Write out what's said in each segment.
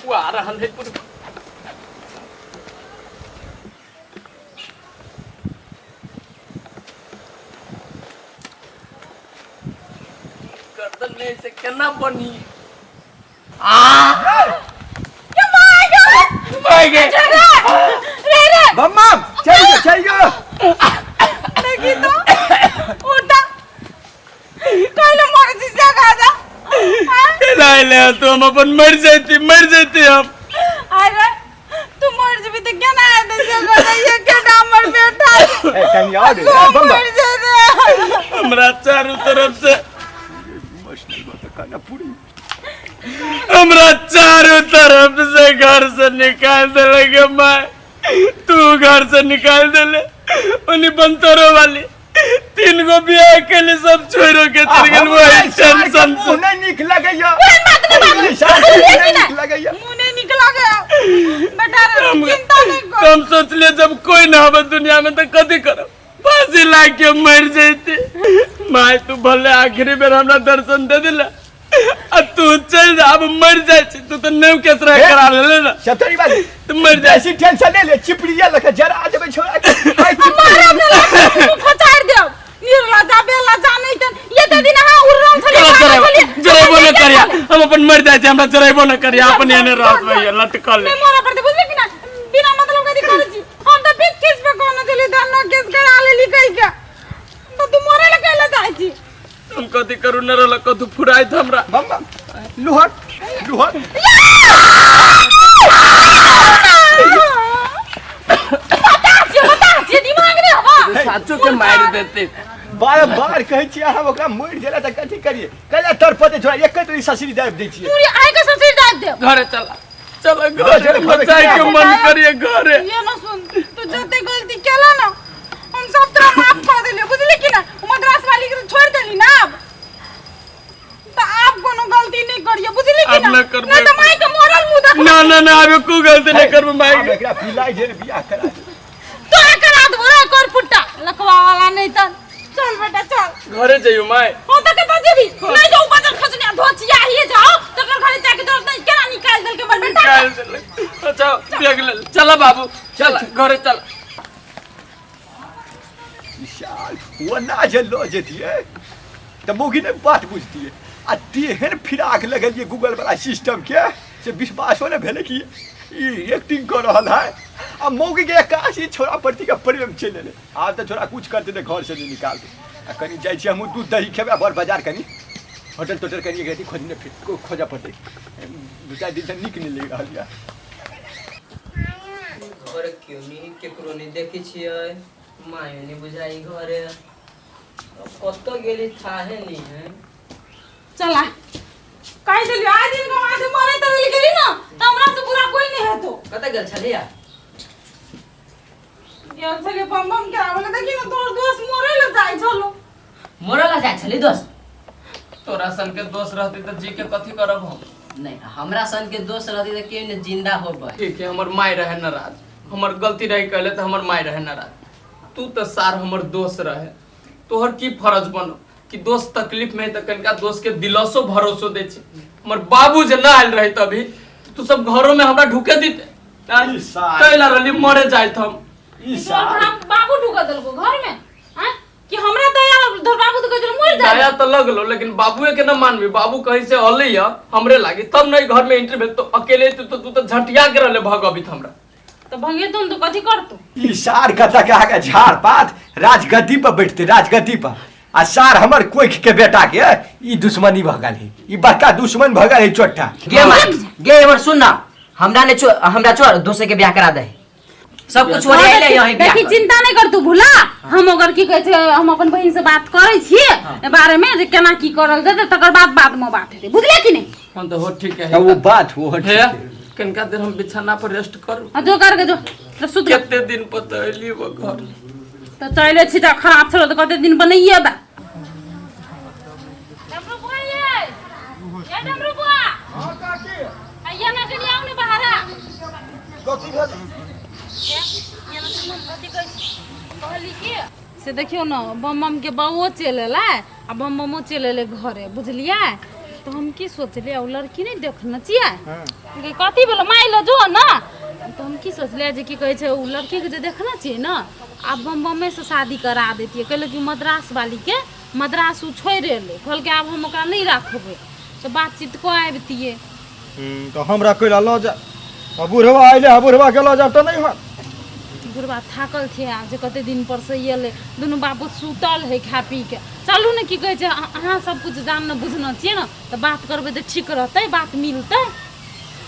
पुआ रहल है पुर गर्दन में से केना बनी आ गे रे रे बम बम चल गयो चल गयो देखी तो उठा कहले मर जी से गाजा केना अइले तो हम अपन मर जैती मर जैती हम अरे तू मर जेबी त केना हेतै से गाजा ये के हमर बेटा ए कनी और तू बम बम मर जेबे हमरा चारू तरफ से इमोशनल बात काना पूरी हमरा चारों तरफ से घर से निकाल देले गे माय तू घर से निकाल देले उन्हीं बंतरो वाली तीन गो बियाह के लिए सब छोड़ो के चल गेल वही टेंशन से मुंह नहीं नीक लगैया कोई बात नहीं बाबू ई सार के मुँह नहीं नीक लगैया मुंह नहीं निकला गया बेटा रे चिंता नहीं कर हम सोचलिए जब कोई ना आवे दुनिया में तो कथी करब फांसी लाग के मर जैते माय तू भले आखिरी बेर हमरा दर्शन दे दिला आ तू चल जा अब मर जाइ छी तू तो नव केसरा करा लेले ना सतरी वाली तू मर जाइ बेसी टेंशन ले ले चिपड़िया लके जरा देबै छोड़ा के आइ चिपड़ी मारब ने लाठी फचाड़ देब निर्लजा बेलजा नहीं त ये ते दिन अहाँ उड़ल छलियै भागल छलियै। जराइबो न करिया हम अपन मर जाइ छी हमरा जराइबो न करिया अपन एने रहत भैया लटकल नहीं मोरा पड़ते बुझले कि ना बिना मतलब के करै छी हम त बीच केस पे कोनो छलियै धनो केस करा लेली कहि के त तू मरे ले कहले जाइ छी हम कथी करू न रहल कथू फुराइत हमरा बम बम लुहर लुहर बता छियै बता छियै दिमाग नहि हवा साचो के मारि देते बार बार कहै छियै हम ओकरा मरि गेला तऽ कथी करियै कैला तड़पते छोड़ा एक तोरी ससुरी दाबि दै छियै पूरी आइ के ससुर दाबि देब घरे चला चला घरे, घरे घरे, बचाई के घरे। मन करिए घरे ये ना सुन तू जते गलती केला ना हम सब तोरा माफ कर देलियो बुझली कि ना उ मद्रास वाली के छोड़ देली ना अब त आप कोनो गलती नहीं करियो बुझली कि अब ना ना करबै। ना त माई के मरल मुंह देख ना ना ना आबे को गलती नहीं करबो माई आब एकरा पिलाई जे बियाह करा दे। तोरा करा देबो रे कर पुट्टा लकवा वाला नहीं त चल बेटा चल घरे जइयो माई हो त कत जेबी नहीं जो बजर खसने धोचिया ही जाओ तकर घरे जाके जरूरत नहीं केना निकाल देलके हमर बेटा के? निकाल देलक। अच्छा देख ले चला बाबू चला घरे चल विशाल ओना जे लऽ जैतियै तऽ मौगी नहि बात बुझतियै आ तेहन फिराक लगलियै गूगल वाला सिस्टम के से विश्वासो नहि भेलै कि ई एक्टिंग कऽ रहल है आ मौगी के एकासी छोड़ा प्रति के प्रेम चलि एलै आब तऽ छोड़ा कुछ करतै तऽ घर से नहि निकालतै आ कनि जाइ छियै हमहूँ दूध दही खेबै आ बर बाजार कनि होटल तोटल कनि एक रति खोजने फिर खोजऽ पड़तै दू चारि दिनसँ नीक नहि लागि रहल यऽ घरे केओ नहि केकरो नहि देखै छियै मायो नहि बुझाइ घरे कतऽ गेली थाहे नहि है चला कहि देलियो आइ दिन के बाद मरे तरल गेली ना त हमरा से बुरा कोई नहीं हेतो कतऽ गेल छलियै गेल छलियै बम बम के आबे देखी ना तोर दोस्त मरे ले जाइ छलो मरल जाइ छली दोस्त तोरा सन के दोस्त रहती तऽ जी के कथी करब हम नहीं हमरा सन के दोस्त रहती तऽ केओ ने जिंदा होबै ठीक है हमर माय रहे नाराज हमर गलती रहे कहले तऽ हमर माय रहे नाराज तू तऽ सार हमर दोस्त रहे तोहर की फर्ज बनो कि दोस्त तकलीफ में है तऽ कनिका दोस्त के दिलासो भरोसो दै छै हमर बाबू जे ना आयल रहे तभी तू सब घरो में हमरा ढुके दीते ई सार। कैला रहली मरे जाइत हम ई तोर सार बाबू ढुका देलको घर में हैं कि हमरा दया लगलो तोर बाबू तो कहै छलो मरि जाय दया तो लगलो लेकिन बाबुए के ना मानबी बाबू कहीं से अलै है हमरे लागी तब नहीं घर में एंट्री भेल तो अकेले तू तो तू तो झटिया के रहले भगबित हमरा तो भंगे तुम तो कथी करतो ई सार कतऽ के अहाँके झाड़ पात राजगद्दी पर बैठते राजगद्दी पर आ सार हमर कोखि के बेटा के ई दुश्मनी भऽ गेल है ई बड़का दुश्मन भऽ गेल है चोट्टा गे माँ गे एमहर सुन ना हमरा ने छो हमरा छोड़ दोसर के बियाह करा दे सब कुछ हो जाए यहीं बियाह देखी कर। चिंता नहीं कर तू भूला हम ओकर की कहै छै हम अपन बहिन से बात करै छियै बारे में जे केना की करल जेतै तकर बाद बाद में बात हेतै बुझले कि नहीं हम तो हो ठीक है वो बात वो हे कनिका देर हम बिछाना पर रेस्ट करू हाँ, जो करके जो तो सुत गो। कते दिन पर तो एली वो घर तो चले छी तऽ खराब छलो तऽ कते दिन बनैये बा डमरू बुआ ये ये डमरू बुआ हां काकी आइए ना कनी आउ ने बाहर कथी भेल कहली की से देखियौ ने बम बम के बउओ चलि एलै आ बम बमो चलि एलै घरे बुझलियै तऽ हम की सोचलियै ओ लड़की नहि देखने छियै गे, कथी भेलो माय लऽ जो ने। तऽ हम की सोचलियै जे की कहै छै ओ लड़कीके जे देखने छियै ने, आब बम बमेसँ शादी करा दैतियै। कहलक कि मद्रास वालीके मद्रास ओ छोड़ि एलै, कहलकै आब हम ओकरा नहि राखबै, तऽ बातचीत कऽ आबितियै। तऽ हमरा कैला लऽ जा आ बुढ़वा अयलै आ बुढ़वा के लऽ जायब तऽ नहि होत। बुढ़वा थाकल छै आब जे कते दिन पर से एलै, दुनू बाबू सुतल है खा पी के। चलू ने, की कहै छै अहाँ सब कुछ जानने बुझने छियै ने, तऽ बात करबै तऽ ठीक रहतै, बात मिलतै।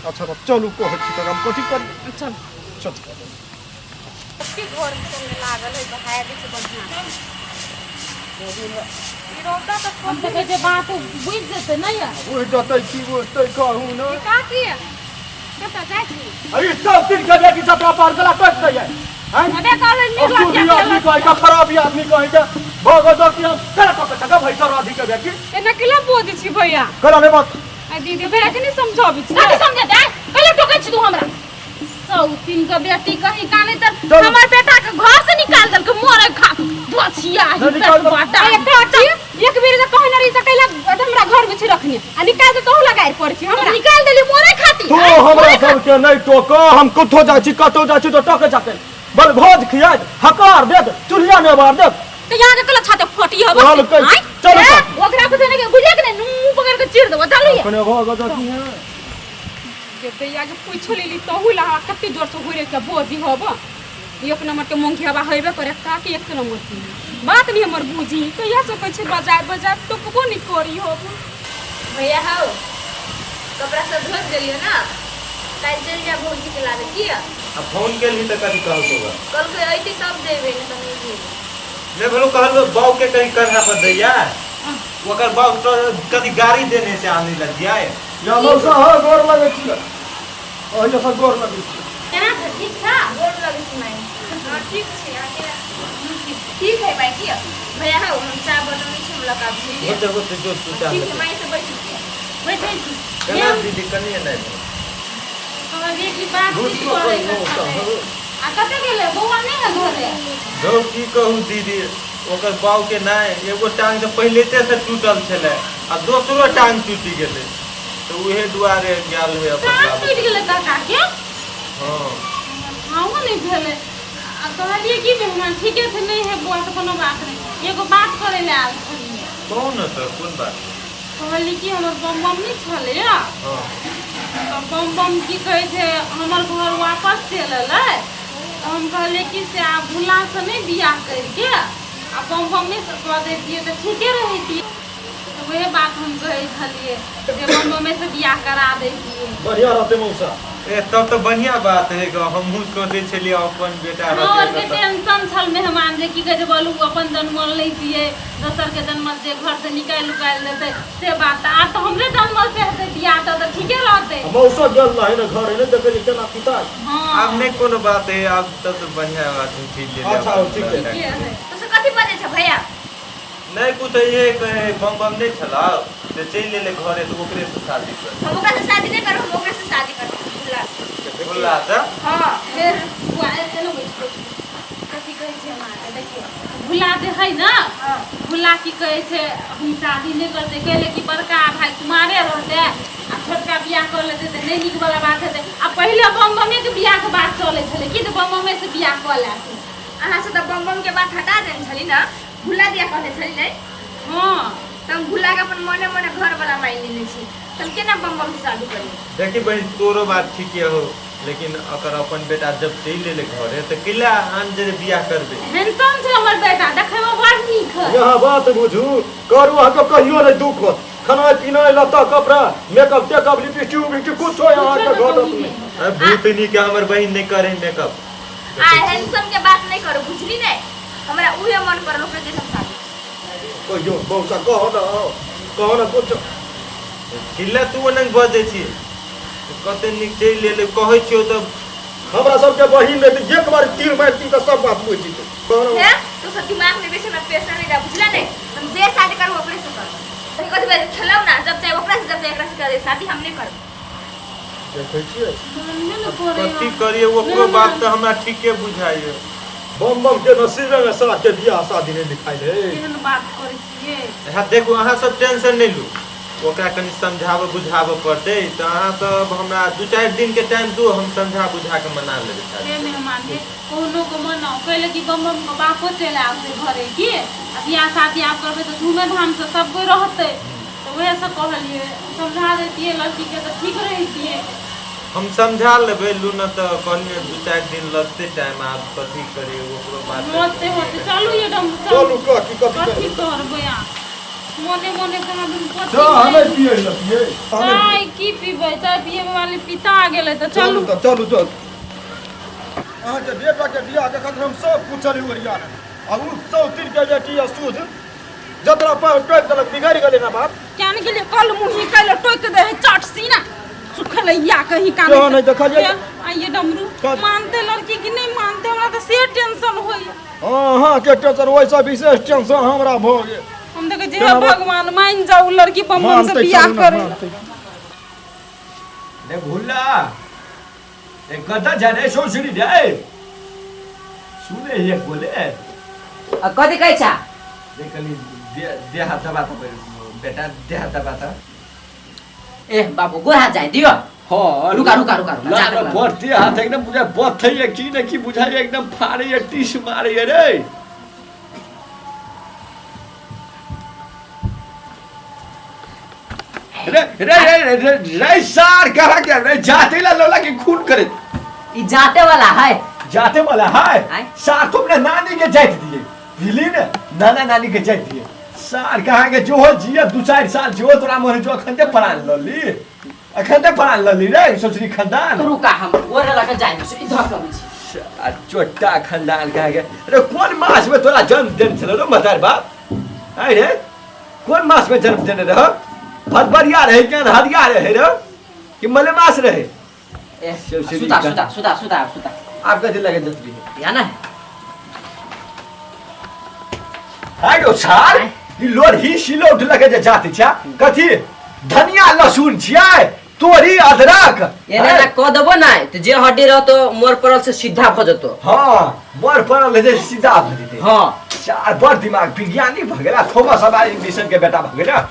अच्छा तऽ चलू, कहै छी तऽ हम कथी करी? चल चल। कते घर में लागल है बहाय दै छै बढ़िआँ। हम तऽ कहै छै बात बुझि जेतै नहि यार? बुझि जेतै की बुझतै कहू ने। काकी, कतऽ जाइ छी? अरे सब दिन के बेटी जतरा पार गला कटि दैए हैं? अबे कहलै नीक अशुद्धि आदमी कहै के, खराबी आदमी कहै के भगत की हम केना कऽ के भैसा राधी के बेटी। एना केला बोजै छी भैया? केना नहि बात? आ दीदी, भैया के नहीं समझाबै छी? कथी समझेतै? कहिले टोकै छी तू हमरा? सौ तीन के बेटी कहीं काने तर चल। हमर बेटा के घर से निकाल देलकै, मोरे खा बछिया ही। नहीं निकाल देलकै। बाटा काकी, एक बेर जे कहने रही से कैला हमरा घर में छी रखने आ निकाल दे तोहू लगाइ पड़ै छी हमरा। निकाल देली मोरे खाती। तू हमरा सबके नहि टोक। हम कतौ जाइ छी, कतौ जाइ छी तऽ टोके जाके बल भोज खिया हकार देत, चूल्हिया नहि बार देत। तो यहाँ के कला छाते फटी हब। कहलकै, चलू काकी। ओकरा कुछ नहीं बुझे के नहीं, मुंह पकड़ के चीर देबो। चलू ये। कने भऽ गजती है। दैया के पूछो लेली तहू ला कते जोर से घुरे के बोजी हब। एक नंबर के मूंगी हवा हेबे करे काकी, एक नंबर की बात नहीं हमर बूझी। कहिया से कहै छै बजाय बजाय, टोकबो नहीं करी हब। भैया हौ, कपड़ा सब धोइ देलियो ना? काल्हि चलि जा भौजी के लाबे की। आ फोन केलही तऽ कथी कहलकौ गा? कहलकै अयतै तब देबै, नहि तऽ नहि देबै। नहि भेलौ, कहलौ बाउ के कहीं कन्हा पर दैया, ओकर बाउ तो कथी गाड़ी देने से आनै लग जाय। या मौसा हो, गोर लगै छियै। ओहिया से गोर लगै छियै। केना छै? ठीक छा? गोर लगै छी माय। हँ, ठीक छै। अहाँ केना ठीक है भाई? की भैया हौ, हम चाह बनबै छी, हम लऽ कऽ आबै छी। होते होते जो तू चाह। ठीक है माय, से बैठ के बैठै छी। केना दीदी, कनिए नहि कहलियै कि बात घुसको करे कोइ के मौसा छलै। हो। आ कतऽ गेलै बौआ? नहि है घरे? धौ, की कहू दीदी, ओकर बाउ के नहि एगो टांग तऽ पहिलेते से टूटल छलै आ दोसरो टांग टूटि गेलै, तऽ उहे दुआरे गेल है अपन टांग लाबे। टूटि गेलै काका के? हँ। हाँ, नहि भेलै। आ कहलियै कि मेहमान ठीके छै, नहि है बौआ तऽ कोनो बात नहि, एगो बात करै लए आयल छलियै। कहू ने तऽ, कोन बात? कहली कि हमर बम बम नहि छलै? हँ। तऽ बम बम की कहै छै हमर घर वापस चलि एलै, तऽ हम कहलियै कि से आब भुलासँ नहि बियाह करिके आ बम बमेसँ कऽ दैतियै तऽ ठीके रहितियै। तऽ वएह बात हम कहै छलियै जे बम बमेसँ बियाह करा दैतियै। बढ़िया रहतै मौसा। ए, तब तऽ बढ़िया बात है ग। हमहूँ सोचै छलियै अपन बेटा हमरो रहतै आरके तऽ टेंशन छल मेहमान जे की कहै छै बोलू, अपन जनमल नहि छियै, दोसरके जनमल छियै, घरसँ निकालि उकालि देतै से बात। तऽ आब तऽ हमरे जनमल से हेतै बियाह तऽ तऽ ठीके रहतै। मौसा गेल रहै ने घर, नहि देखै छियै केना पिताइ। हँ। आब नहि कोनो बात है, आब तब तऽ बढ़िया बात है, ठीक गेलै। अच्छा, अपन ठीक है। लड़का। ठीके है। तो से कथी बजै छै भैया? नहि कुछ, इहे कहे बम बम नहि छलौ से चलि एलै घरे, तऽ ओकरे से शादी कर। हम ओकरा से शादी नहि करब, हम ओकरे से शादी करब, भुला से। भुला से? हँ। फेर बुआ एना बैठ बैठ। कथी कहै छै हम अहाँके, देखियौ भुला जे है ने, भुला की कहै छै हम शादी नहि करतै। कहले कि बड़का भाई कुमारे रहतै आ छोटका बियाह कऽ लेतै तऽ नहि नीक वाला बात हेतै। आ पहिले बम बमेके बियाहके बात चलै छलै कि तऽ बम बमे से बियाह कऽ लेथिन। अहाँ से तऽ बम बम के बात हटा देने छली ने, भुला दिया कहने छली नहि? हँ। तऽ हम भुला के अपन मने मने घर वाला मानि लेने छी, तऽ हम केना बम बम से शादी करी? देखी बहिन, तोरो बात ठीके हो, लेकिन अकर अपन बेटा जब चलि एलै घरे तऽ कैला आन जरे बियाह करबै? हैंडसम छै हमर बेटा, देखैमे बड़ नीक है। यहाँ बात बुझू करू, अहाँके कहियो नहि दुख होत। खाना पीना, लत्ता कपड़ा, मेकअप टेकअप, लिपस्टिक उपिस्टिक कुछो अहाँके घटत नहि। अरे भूतनी के, हमर बहिन नहि करे मेकअप। आ हैंडसम के बात नहीं करो, बुझली नहीं? हमरा उहे मन पड़ल, ओकरे जैसन शादी। कहियो मौसा, कहो ने, कहो ने कुछ। किला तू ओना बजै छी? कते नीक चलि एलै, कहै छियौ तऽ। हमरा सबके बहिन नहि तऽ एक बार तीर मारती तऽ सब बात बुझि जेतै। कहो ने। हे, तो सब दिमाग में बेसी हमरा पैसा नहीं दे, बुझला नहीं? हम जे शादी करब ओकरे से करब। कहीं कथी बात खेलौ ना, जब चाहे ओकरा से, जब चाहे एकरा से करे शादी, हम नहीं करब। देखै छियै। मानबे ने करैया। कथी करियै, ओकरो बात तऽ हमरा ठीके बुझाइए। बम बम के नसीबे में साथ के बियाह शादी नहीं लिखाइल है। केहन बात करै छियै? हाँ देखू, अहाँ सब टेंशन नहि लू, ओकरा कनि समझाबऽ बुझाबऽ पड़तै। तऽ अहाँ सब हमरा 2-4 दिन के टाइम दू, हम समझा बुझा के मना लेबै हे शादी। मेहमान हे, कहुनो के मनाउ, कहले कि बम बम के बापो चलि आबतै घरे की, आ बियाह शादी आब करबै तऽ धूमे धाम से सब कोइ रहतै। तऽ उएह से कहलियै समझा दैतियै लड़की के तऽ ठीक रहितियै। हम समझा लेबै लू न, तऽ कहलियै 2-4 दिन लगतै टाइम। आब कथी करियै ओकरो बात। होते होते चलू ये डम। चलू कथी कथी कथी करबै अहाँ मोने मोने कहाँ दिन कथी चाह नहि पियै लए पियै। चाय की पीबै, चाय पियै वाली पिता गेलै तऽ चलू। चलू तऽ चलू चलू। अहाँके बेटाके बियाहके खातिर हम सब पूछलियै ओरिया आ ओ सौतीन के बेटी आ शुद्ध जतरा पाय टोकि देलक, बिगड़ि गेलै ना बाप। क्या ने गेलियै कल मुही कैल टोकि दे है चट सीना सुखलैया कहीं कान। क्यों नहि देखलियै? आइए डमरू। कथी? मानते लड़की कि नहि मानते, हमरा तऽ से टेंशन होइए। अहाँके टेंशन ओहिसँ विशेष टेंशन हमरा भऽ गेल। हम तऽ कहै छी हे भगवान मान जाउ लड़की बम बम से मानतै बियाह चलू ना, करे। मानतै। रे भुल्ला रे, कतऽ जा रे सौसरी रे? सुने हे बोले। आ कथी कहै छा? रे कनि देह हाथ दबा त बेटा, देह हाथ दबा त। ए बाबू, गोर हाथ जाय दियो। हाँ। रुका रुका रुका रुका, जा रुका। बढ़ते हाथ एकदम बुझाय बथै की ने की बुझाय, एकदम फाड़ै टीस मारै रे। रे रे रे रे रे सार कहाँ के रे? जाते ला लोला के खून करे। ई जाते वाला है। जाते वाला है। आय। सार तो अपना नानी के जात दिए दिली ने, नाना नानी के जात दिए। सार कहाँ के जो हो जिया 2-4 साल जो तोरा मोहन जो अखन ते प्राण लली, अखन ते प्राण लली रे सोचरी खानदान। तो रुका, हम गोर लगा जाय ई धक लबै छी। सार चोटा खानदान कहाँ के रे? कोन मास में तोरा जन्म देने छलो रे मतार बाप? आय रे, कोन मास में जन्म देने रह? भदबरिया रहे कि हरिया रहे रे कि मलेमास रहे? ए शिव सुता का। सुता सुता सुता सुता। आप कथी लगे जतरी है? या ना। हाय यो सार, ई लोढ़ी सिलौट लगे जे जाति छा कथी धनिया लहसुन छियै तोरी अदरक। एना एना कह देबो ना तऽ जे हड्डी रहतो मोर पड़ल से सीधा भऽ जेतो। हाँ, मर पड़ल हेतै सीधा भऽ जेतै। हाँ। सार बड़ दिमाग विज्ञानी भऽ गेला, थॉमस अल्वा एडिसन के बेटा भऽ गेला।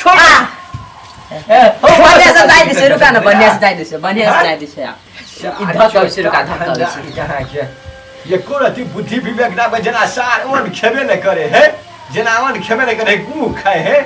छोड़। हो, बढ़िया से जाय दिसे, रुका ना, बढ़िया से जाय दिसे, बढ़िया से जाय दिसे। ई धक अबै छै, रुका, धक अबै छै। कहाँ के ये कोन अथी बुद्धि विवेक ना जेना सार ओन खेबे न करे है, जेना ओन खेबे न करे, गू खाए है।